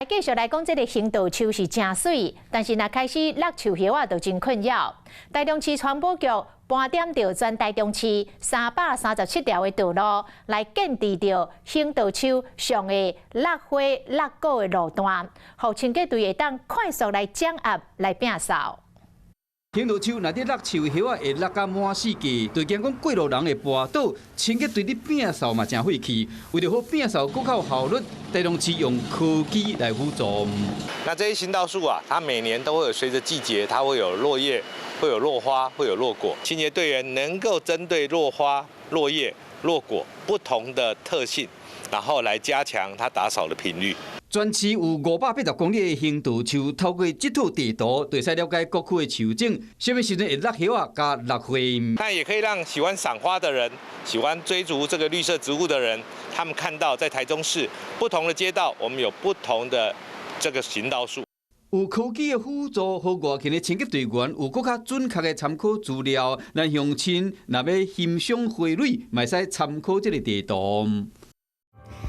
繼續來講，這个行道樹是誠媠，但是若開始落樹葉仔就真困擾。台中市環保局盤點著全台中市337條的道路，來建置著行道樹上會落花落果的路段，予清潔隊會當快速來掌握來摒掃。行道樹若佇落樹葉仔會落甲滿四界，就驚講過路人會跋倒，清潔隊佇摒掃嘛誠費氣。為著予摒掃閣較有效率，台中市用科技來輔助。那這些行道樹啊，它每年都會有隨著季節，它會有落葉，會有落花，會有落果。清潔隊員能夠針對落花、落葉、落果不同的特性，然後來加強它打掃的頻率。全市有580公里的行道樹，透過這套地圖，就會使了解各區的樹種，啥物時陣會落葉仔佮落花。那也可以讓喜歡賞花的人，喜歡追逐這個綠色植物的人，他們看到在台中市不同的街道，我們有不同的這個行道樹。有科技的輔助，予外勤的清潔隊員有閣較準確的參考資料。咱鄉親若欲欣賞花蕊，嘛會使參考這个地圖。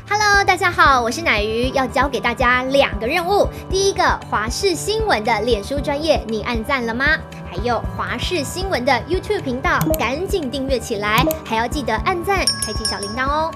Hello，大家好，我是乃瑜，要交給大家兩個任務。第一個，華視新聞的臉書專頁，你按讚了嗎？還有華視新聞的 YouTube 頻道，趕緊訂閱起來，還要記得按讚，開啟小鈴鐺哦。